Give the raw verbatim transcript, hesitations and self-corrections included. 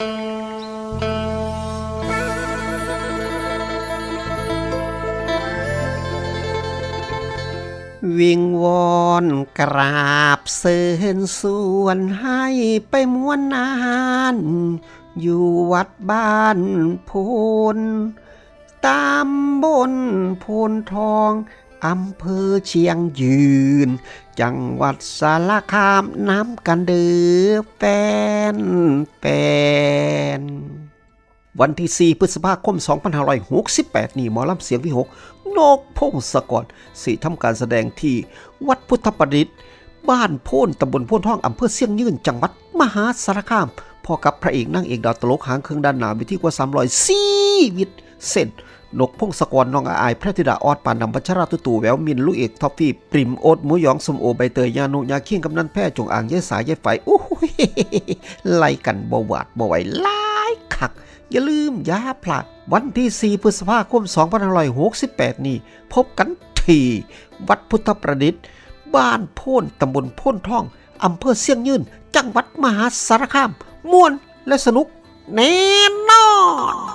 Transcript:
วิงวอนกราบเชิญชวนให้ไปม่วนหน้าฮ้าน อยู่วัดบ้านโพน ตำบลโพนทอง อำเภอเชียงยืน จังหวัดสารคาม นำกันเด้อแฟนแฟน วันที่สี่พฤษภาคมสองพันห้าร้อยหกสิบแปดนี้ หมอลำเสียงวิหก นกพงศกร สิทำการแสดงที่วัดพุทธประดิษฐ์ บ้านโพน ตำบลโพนทอง อำเภอเชียงยืน จังหวัดมหาสารคาม พอกับพระเอกนางเอกดาวตลกหางเครื่องด้านหน้าเวทีกว่าสามร้อยชีวิตเช่น นกพงศกร น้องอาย พระธิดาออด ปานดำ วัชรา ตุ๊ตู่ แวว มิน ลูกเอก ทอฟฟี่ ปริม โอ๊ต หมูหยอง ส้มโอ ใบเตย ย่านุ ย่าเคียง กำนัน แพร่ จงอาง ยายสา ยายไฝ โอ้ย ไล่กันบ่หวาดบ่ไหว หลายคัก อย่าลืมอย่าพลาด วันที่สี่พฤษภาคมสองพันห้าร้อยหกสิบแปดนี้ พบกันที่วัดพุทธประดิษฐ์ บ้านโพน ตำบลโพนทอง อำเภอเชียงยืน จังหวัดมหาสารคาม ม่วนและสนุกแน่นอน